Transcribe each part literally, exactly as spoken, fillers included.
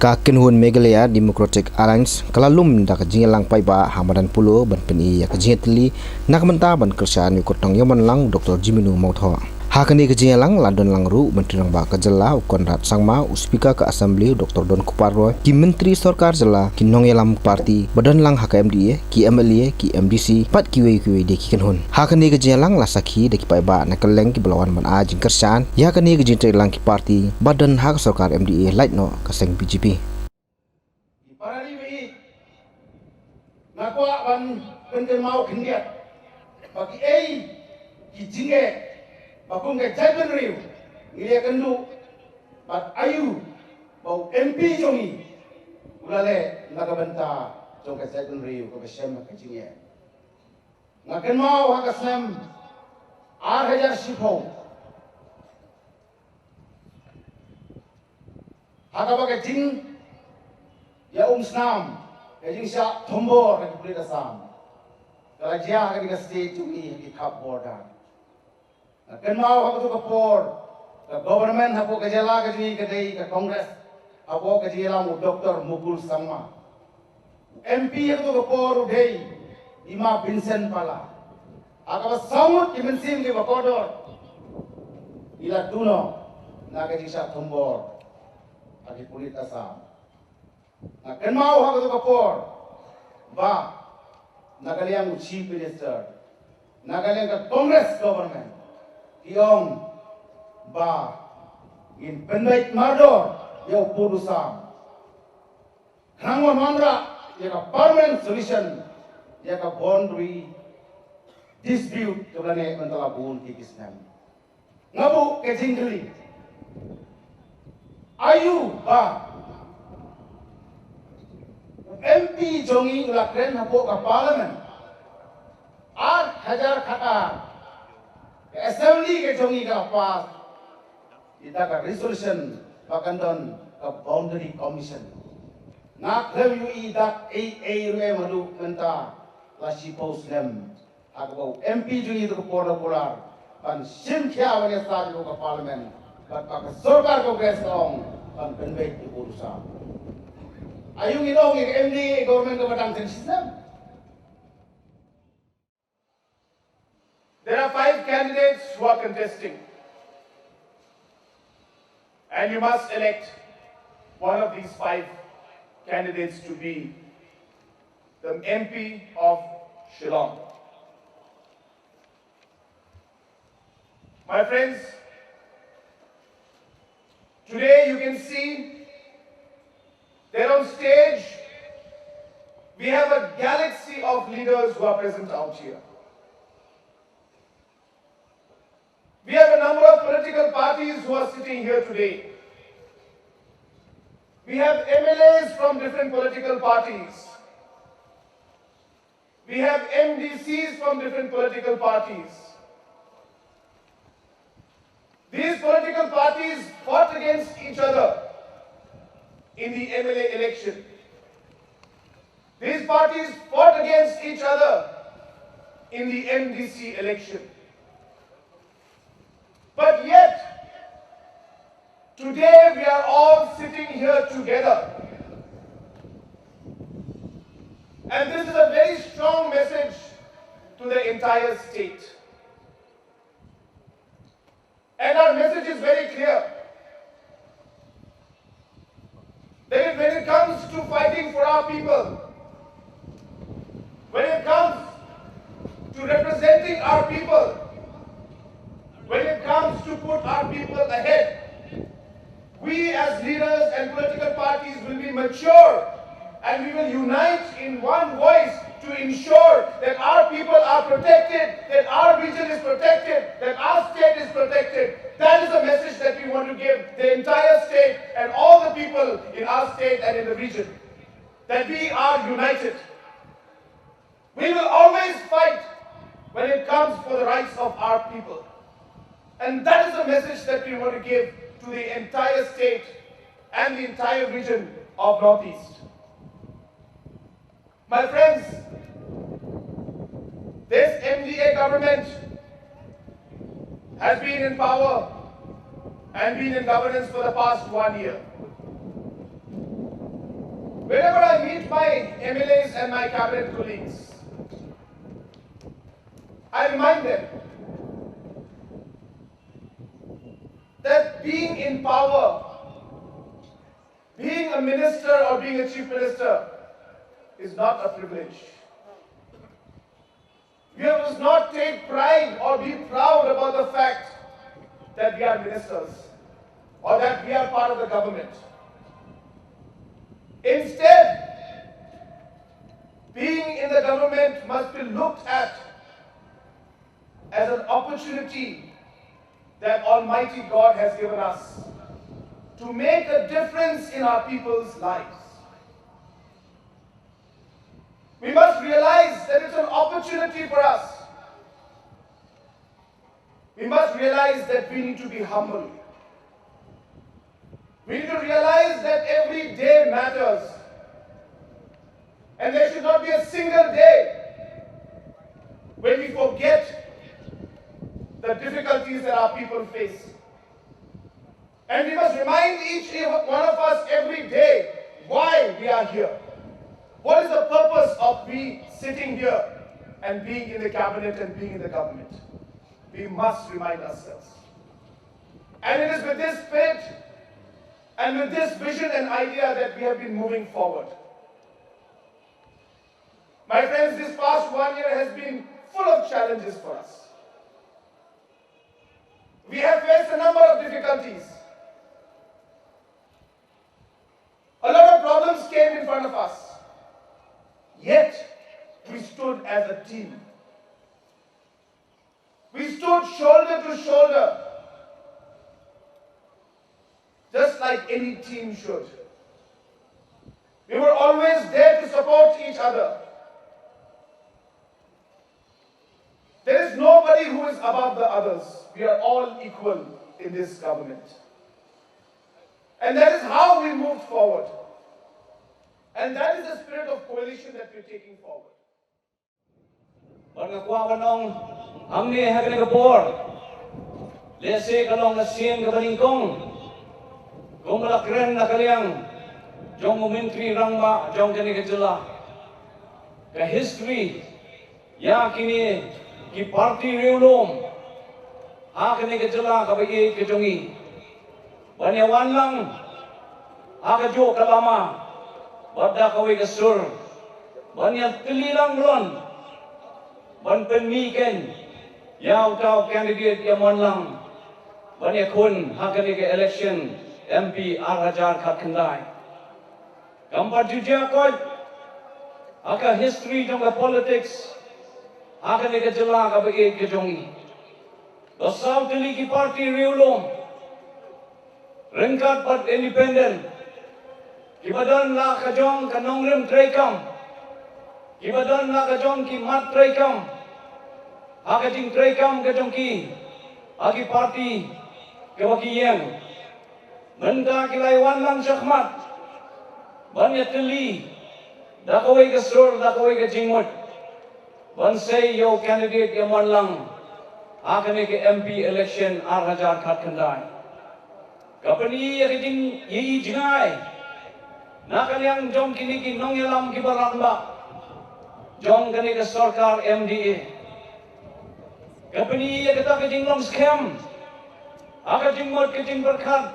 Ka kynhun Meghalaya Democratic Alliance ka la lum da ka jingïalang paidbah ha madan Polo ban pyni ïa ka jingïatylli na ka bynta ban kyrshan ïa u kyrtong ïaman lang u Doctor Jiminu Mawthoh. Ha kane ka jingïalang la don lang ruh u Myntri Rangbah ka jylla u Conrad Sangma, u Speaker ka Assembly u Doctor Donkupar Roy, ki Myntri Sorkar jylla, ki nongïalam party ba don lang ha ka M D A, ki M L A, ki M D C, bad kiwei kiwei de ki kynhun. Ha kane ka jingïalang la sakhi da ki paidbah na kylleng kiba la wan ban ai jingkyrshan ïa kane ka jingtrei lang ki party ba don ha ka sorkar M D A lait noh ka seng B J P. Ki para ri ba ïeit, nga kwah ban pynkynmaw khyndiat ba kiei ki jingeh ba kum ka jaitbynriew ngi ïakynduh bad aïu ba u M P jong ngi u la leh na ka bynta jong ka jaitbynriew kaba shem ha ka jingeh. Nga kynmaw ha ka snem ar hajar shiphew, ha kaba ka jingïaumsnam, ka jingshah thombor ha ki pulit Assam ka la jia ha kane ka state jong ngi ha ki khap border. Nga kynmaw ha kato ka por ka government hapoh ka jylla ka jong ngi ka dei ka Congress hapoh ka jingïalam u Doctor Mukul Sangma. U M P ha kato ka por u dei i Ma Vincent Pala. Ha kaba saw ngut ki mynsiem kiba kordor ki la duh noh na ka jingshah thombor ha ki pulit Assam. Nga kynmaw ha kato ka por ba na ka liang u Chief Minister, na ka liang ka Congress government ki ong ba ngin pynbeit mardor ïa u pud u sam. Khnang ban wanrah ïa ka permanent solution ïa ka boundary dispute kaba la neh mynta la bun ki snem. Nga buh ka jingkylli, aïu ba u M P jong ngi u la kren hapoh ka Parliament? Ar hajar khatar ka Assembly ka jong ngi ka la pass ïa ka resolution ba kan don ka Boundary Commission. Nga khlem ïohi dak ei ei ruh em haduh mynta la shiphew snem. Ha kaba u M P jong ngi ha kato ka por la kular ban shim khia ban ïasaid hapoh ka Parliament bad ba ka sorkar Congress ka ong ban pynbeit ïa u pud u sam. Aïu ngin ong ïa ka M D A government kaba dang shisnem? There are five candidates who are contesting, and you must elect one of these five candidates to be the M P of Shillong. My friends, today you can see that on stage we have a galaxy of leaders who are present out here. We have a number of political parties who are sitting here today. We have M L As from different political parties. We have M D Cs from different political parties. These political parties fought against each other in the M L A election. These parties fought against each other in the M D C election. But yet, today we are all sitting here together. And this is a very strong message to the entire state. And our message is very clear. That is, when it comes to fighting for our people, when it comes to representing our people, when it comes to put our people ahead, we as leaders and political parties will be mature and we will unite in one voice to ensure that our people are protected, that our region is protected, that our state is protected. That is the message that we want to give the entire state and all the people in our state and in the region, that we are united. We will always fight when it comes for the rights of our people. And that is the message that we want to give to the entire state and the entire region of Northeast. My friends, this M D A government has been in power and been in governance for the past one year. Whenever I meet my M L As and my cabinet colleagues, I remind them that being in power, being a minister or being a chief minister, is not a privilege. We must not take pride or be proud about the fact that we are ministers or that we are part of the government. Instead, being in the government must be looked at as an opportunity that Almighty God has given us to make a difference in our people's lives. We must realize that it's an opportunity for us. We must realize that we need to be humble. We need to realize that every day matters. And there should not be a single day when we forget the difficulties that our people face. And we must remind each one of us every day why we are here. What is the purpose of we sitting here and being in the cabinet and being in the government? We must remind ourselves. And it is with this spirit and with this vision and idea that we have been moving forward. My friends, this past one year has been full of challenges for us. We have faced a number of difficulties. A lot of problems came in front of us. Yet, we stood as a team. We stood shoulder to shoulder, just like any team should. We were always there to support each other. There is nobody who is above the others. We are all equal in this government. And that is how we moved forward. And that is the spirit of coalition that we're taking forward. Bad nga kwah ban ong, hangne ha kane ka por, lehse ka long ka sien kaba nyngkong, kumba la kren na ka liang jong u Myntri Rangbah jong kane ka jylla. Ka history ïa kine ki party riewlum ha kane ka jylla kaba ïeit ka jong ngi, ban ïa wan lang ha kajuh ka lama bad da kawei ka sur, ban ïa tylli lang bron, ban pynmih keiñ ïa uta u candidate ïa mon lang ban ïa khun ha kane ka election M P ar hajar khatkhyndai. Kam pat ju jia koit ha ka history jong ka politics ha kane ka jylla kaba ïeit ka jong ngi, ba saw tylli ki party riewlum, ryngkat bad independent, kiba don la ka jong ka nongrim treikam, kiba don la ka jong ki mat treikam ha ka jingtreikam ka jong ki ha ki party kaba ki ïeng, mynta ki la ïa wan lang shakhmat ban ïa tylli da kawei ka sur, da kawei ka jingmut, ban sei ïa u candidate ïa mon lang ha kane ka M P election ar hajar khatkhyndai. Ka pyni ïa ka jingïohi jngai na ka liang jong kine ki nongïalam kiba rangbah jong kane ka sorkar M D A. Ka pyni ïa kata ka jinglong skhem ha ka jingmut ka jingpyrkhat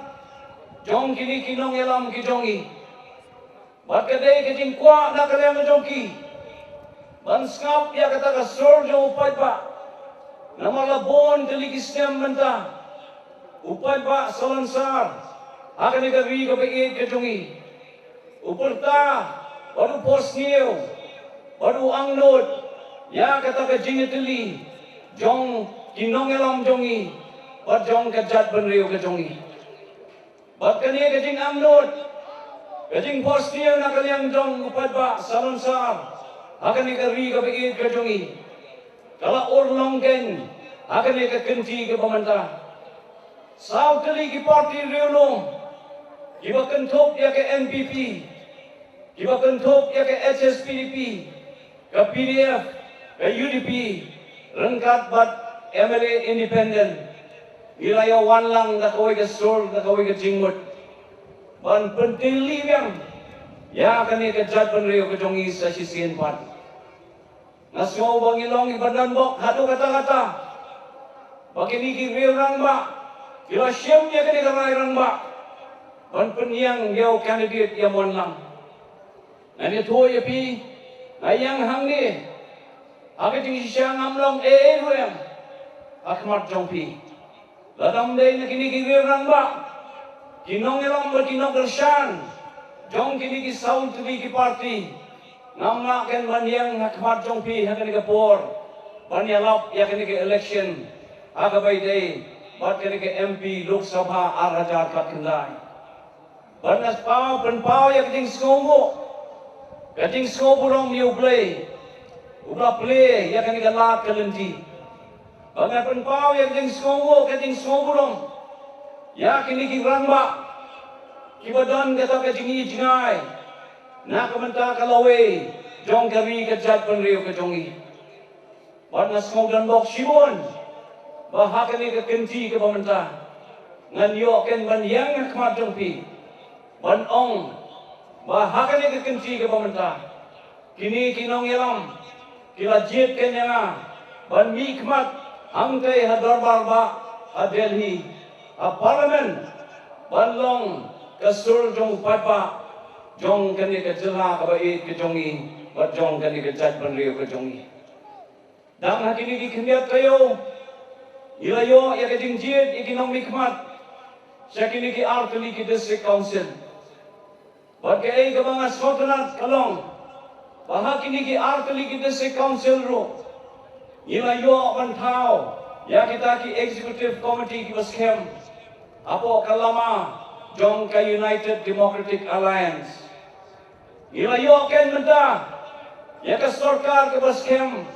jong kine ki nongïalam ki jong ngi. Bad ka dei ka jingkwah na ka liang jong ki ban sngap ïa kata ka sur jong u paidbah. Namar la bun tylli ki snem mynta u paidbah Salonsar ha kane ka ri kaba ïeit ka jong ngi u pyrta bad u phohsniew bad u angnud ïa kata ka jingïatylli jong ki nongïalam jong ngi bad jong ka jaitbynriew ka jong ngi. Bad kane ka jingangnud, ka jingphohsniew na ka liang jong u paidbah Salonsar ha kane ka ri kaba ïeit ka jong ngi, ka la urlong keiñ ha kane ka kynti kaba mynta. Saw tylli ki party riewlum kiba kynthup ïa ka N P P, kiba kynthup ïa ka H S P D P, ka P D F, ka U D P, ryngkat bad M L A independent, ngi la ïa wan lang da kawei ka sur, da kawei ka jingmut ban pyntylli biang ïa kane ka jaitbynriew ka jong ngi sa shisien pat. Nga sngew ba ngi long kiba donbok haduh katta katta ba kine ki riew rangbah ki la shim ïa kane ka rai rangbah ban pynïeng ïa u candidate ïa mon lang. Ngan ïathuh ïa phi, nga ïeng hangne ha ka jingshisha, ngam long ei ei ruh em ha khmat jong phi. Lada ym dei na kine ki riew rangbah, ki nongïalam bad ki nongkyrshan jong kine ki saw tylli ki party, ngam lah ken ban ïeng ha khmat jong phi ha kane ka por ban ïalap ïa kane ka election ha kaba ïadei bad kane ka M P Lok Sabha ar hajar khatkhyndai. Bad nga paw, pynpaw ïa ka jingsngewnguh, ka jingsngewburom ïa U Blei uba la plie ïa kane ka lad ka lynti. Bad nga pynpaw ïa ka jingsngewnguh, ka jingsngewburom ïa kine ki rangbah kiba don kata ka jingïohi jngai na ka bynta ka lawei jong ka ri ka jaitbynriew ka jong ngi. Bad nga sngew donbok shibun ba ha kane ka kynti kaba mynta ngan ïoh ken ban ïeng ha khmat jong phi ban ong ba ha kane ka kynti kaba mynta kine ki nongïalam ki la jied ken ïa nga ban mihkhmat hangtei ha dorbar bah ha Delhi, ha Parliament, ban long ka sur jong u paidbah jong kane ka jylla kaba ïeit ka jong ngi bad jong kane ka jaitbynriew ka jong ngi. Dang ha kine ki khyndiat taïew ngi la ïoh ïa ka jingjied ïa ki nongmihkhmat sha kine ki artylli ki District Council. Bad kaei kaba nga sngewtynnat ka long ba ha kine ki artylli ki District Council ruh ngi la ïoh ban thaw ïa kita ki Executive Committee kiba skhem hapoh ka lama jong ka United Democratic Alliance. Ngi la ïoh ken mynta ïa ka sorkar kaba skhem,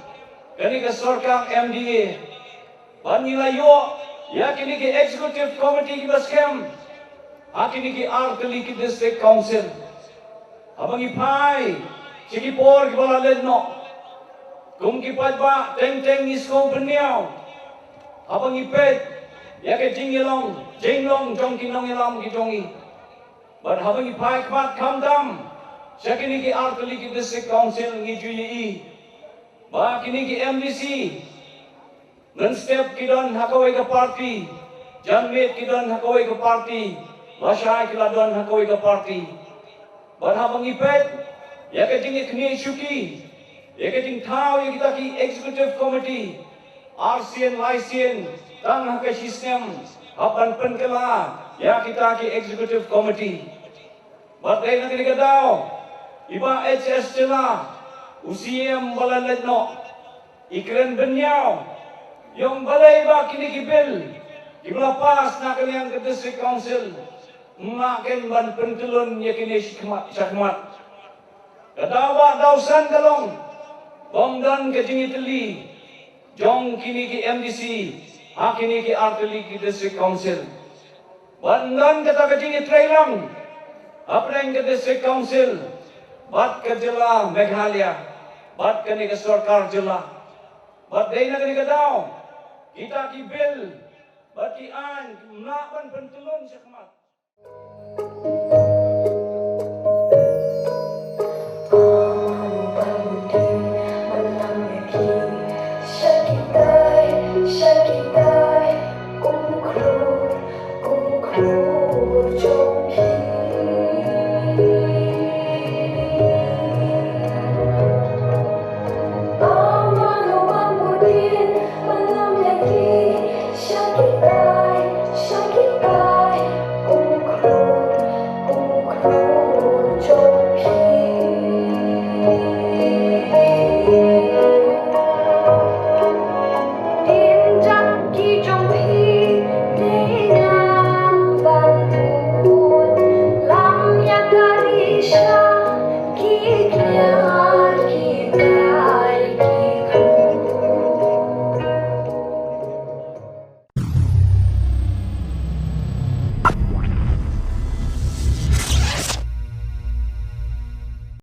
kane ka sorkar M D A. Bad ngi la ïoh ïa kine ki Executive Committee kiba skhem ha kine ki artylli ki District Council. Haba ngi phai sha ki por kiba la leit noh, kum ki paidbah teng teng ngi sngew bynñiaw haba ngi peit ïa ka jingïalong jinglong jong ki nongïalam ki jong ngi. Bad haba ngi phai khmat khamtam sha kine ki artylli ki District Council, ngi ju ïohi ba kine ki M D C mynstep ki don ha kawei ka party, janmiet ki don ha kawei ka party, lashai ki la don ha kawei ka party. Bad haba ngi peit ïa ka jingïaknieh shuki ïa ka jingthaw ïa kita ki Executive Committee, arsien laisien tang ha ka shisnem hap ban pynkylla ïa kita ki Executive Committee. Bad dei na kane ka daw i Bah H S Shylla, u C M ba la leit noh, i kren bynñiaw ïa ong balei ba kine ki bill kiba la pass na ka liang ka District Council ym lah ken ban pyntyllun ïa kine shakhmat shakhmat. Ka daw ba daw san ka long ba ym don ka jingïatylli jong kine ki M D C ha kine ki artylli ki District Council. Bad ym don kata ka jingïatreilang hapdeng ka District Council bad ka jylla Meghalaya bad kane ka sorkar jylla. Bad dei na kane ka daw kita ki bill bad ki aiñ ym lah ban pyntyllun shakhmat.